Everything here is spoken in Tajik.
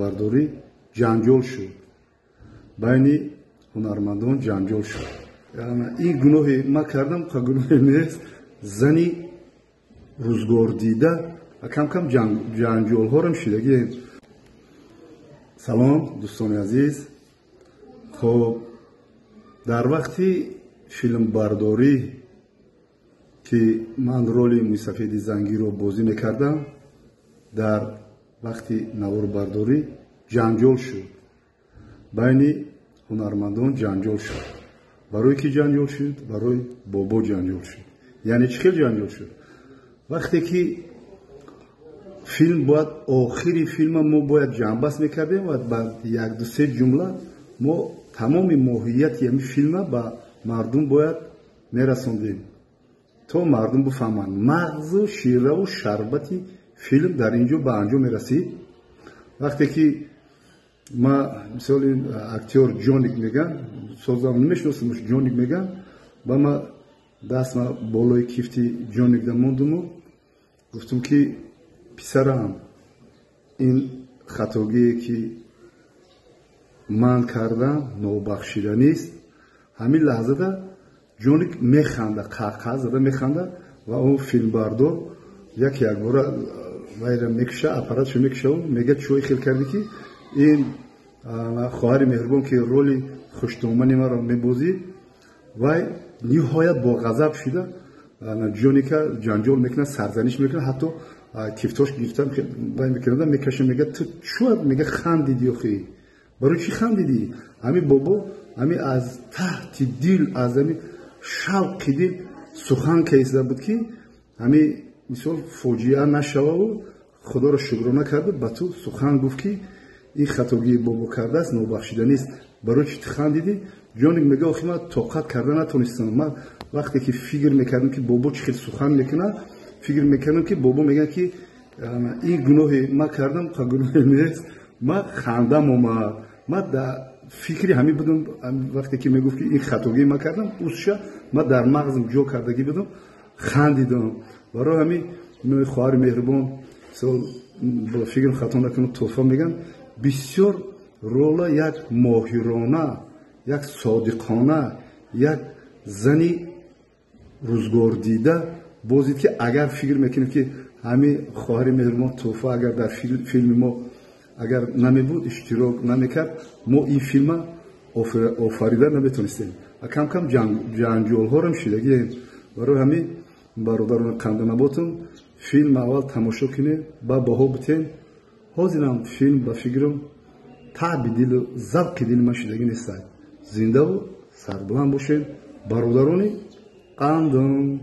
Бардорӣ ҷанҷол шуд, байни ҳунармандон ҷанҷол шуд. Ин гуноҳе ман кардам, гуноҳе нест. Зани рӯзгордида ва кам-кам ҷанҷолҳорам шидагием. Салом, дӯстони азиз. Хоб, дар вақти филмбардорӣ, ки ман роли мӯйсафеди зангиро бозӣ мекардам, дар вақти наворбардорӣ ҷанҷол шуд, байни ҳунармандон ҷанҷол шуд. Барои кӣ ҷанҷол шуд? Барои бобо ҷанҷол шуд. Яъне чӣ хел ҷанҷол шуд? Вақте ки филм бояд, охири филма мо бояд ҷамъбаст мекардем ва ба як-ду-се ҷумла мо тамоми моҳияти ҳамин филма ба мардум бояд мерасондем, то мардум бифаҳманд. Мағзу шираву шарбати филм дар ин ҷо ба анҷом мерасид. Вақте ки ма, мисол, ин актёр Ҷоник меган, созам намешиносам, Ҷоник меган, ба ма даст ма болои кифти Ҷоник да мондуму гуфтум, ки писарам, ин хатогие, ки ман кардам, нобахшиданист. Ҳамин лаҳзада Ҷоник механда, қаҳқаҳа зада механда ва он филмбардор як якбора вайра мекуша, аппаратшо мекушаву мега: «Чӯи хел кардӣ, ки ин хоҳари меҳрубон, ки роли хуштомани маро мебозид, вай ниҳоят бо ғазаб шуда Ҷоника ҷанҷол мекунад, сарзаниш мекунад, ҳатто кифтош гирифта вай мекунада, мекаша, мега: "Ту чӯ, мега, хандидӣ? Охи, барои чӣ хандидӣ?" Ҳамин бобо ҳамин аз таҳти дил, аз ҳамин шавқи дил сухан кайсида буд, ки ҳамин мисол фоҷиа нашававу худоро шукрона карду ба ту сухан гуфт, ки ин хатогии бобо кардааст, нобахшиданист. Барои чӣ ту хандидӣ? Ҷоник мега: «Охи, ман тоқат карда натонистам. Ман вақте ки фикр мекардам, ки бобо чӣ хел сухан мекунад, фикр мекардам, ки бобо мегӯяд, ки ин гуноҳе ман кардам, гуноҳе нест, ман хандам омад. Ман дар фикри ҳамин будам, вақте ки мегуфт, ки ин хатогии ман кардам, усша ман дар мағзам ҷо кардагӣ будам, хандидам». Барои ҳамин хоҳари меҳрубон, бо фикрам хато накунам, Тӯҳфа мегӯям, бисёр рола як моҳирона, як содиқона, як зани рӯзгордида бозид, ки агар фикр мекунем, ки ҳамин хоҳари меҳрубон Тӯҳфа агар дар филми мо агар намебуд, иштирок намекард, мо ин филма офарида наметонистем ва кам-кам ҷанҷолҳорам шидагием. Барои ҳамин, бародарони қанданаботум, филм аввал тамошо кунед, ба баҳо битен. Ҳозирам филм, ба фикрам, таъби дилу завқи дили ман шидагӣ нестад. Зиндаву сарбуланд бошед, бародарони қандум.